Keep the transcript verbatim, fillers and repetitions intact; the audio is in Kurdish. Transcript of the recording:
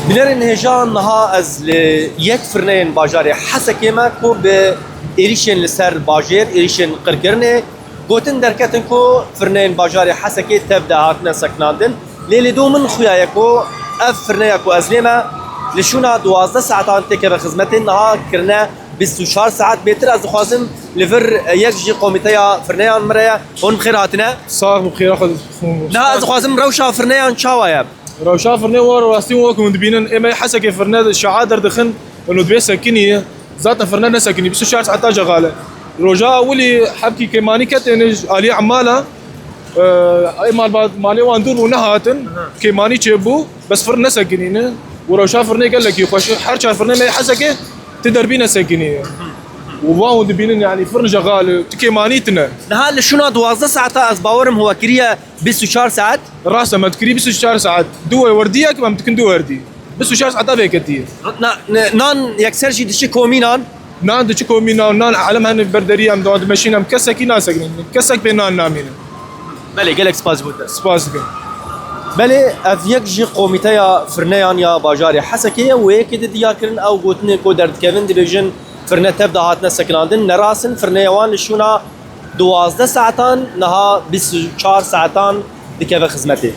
Binerên hêja, niha ez li yek firneyên bajarê Hesekê me ku bi êrîşên li ser bajêr, êrîşên qirkirinê, gotin derketin ku firneyên bajarê Hesekê tev de hatine sekinandin. Lê li do min xuya ye ku ev firneya ku ez lê me li şûna duwazdeh saetan têkeve xizmetê, niha kirine bîst û çar saet bêtir. Ez dixwazim li vir yek ji komîteya firneyan min re ye. Hûn bi xêr hatine. Sax bû, xêra xwe. Niha ez dixwazim rewşa firneyan çawa ye? Rewşa firnê wan rastî wan wek hûn dibînin. Ê me Hesekê firne şaa derdixin, û dibê sekinî. Zaten firne nesekinî, bîst û çar saeta cegal e. Roja ewilî hebkî kêmanî ketêne ji alî emala, e, ê malbat, malê wan dûr bû nehatin, kêmanî çêbû, bes firn nesekinîne. Û rewşa firnê gelekî xweş e. Her çar firnê me Hesekê ti derbî nesekinî. Û wan hûn dibînin, yanî firn cegal e, ti kêmanî tine. Niha li şûna duwazdeh saeta ez bawerim huwa kiriye bîst û çar saet. Rast e, me dikirî bîst û çar saet. Du werdiyek em dikin du werdî. Bîst û çar saeta vê ketiye. Na, ne, nan yekser jî diçi komînan? Nan diçi komînan, nan elem hene berderî em da dimeşîn em kesekî nasekinin. Kesek bê nan namînin. Belê, gelek spas ji bo te. Spas dikim. Belê, ev yek ji komîteya firneyan ya bajarê Hesekê ye û yekê di diyar kirin ew gotinê ku derdikevin dibêjin firne tev de hatine sekinandin. Ne rast in, firneya wan li şûna duwazdeh saetan niha bîst û çar saetan dikeve xizmetê.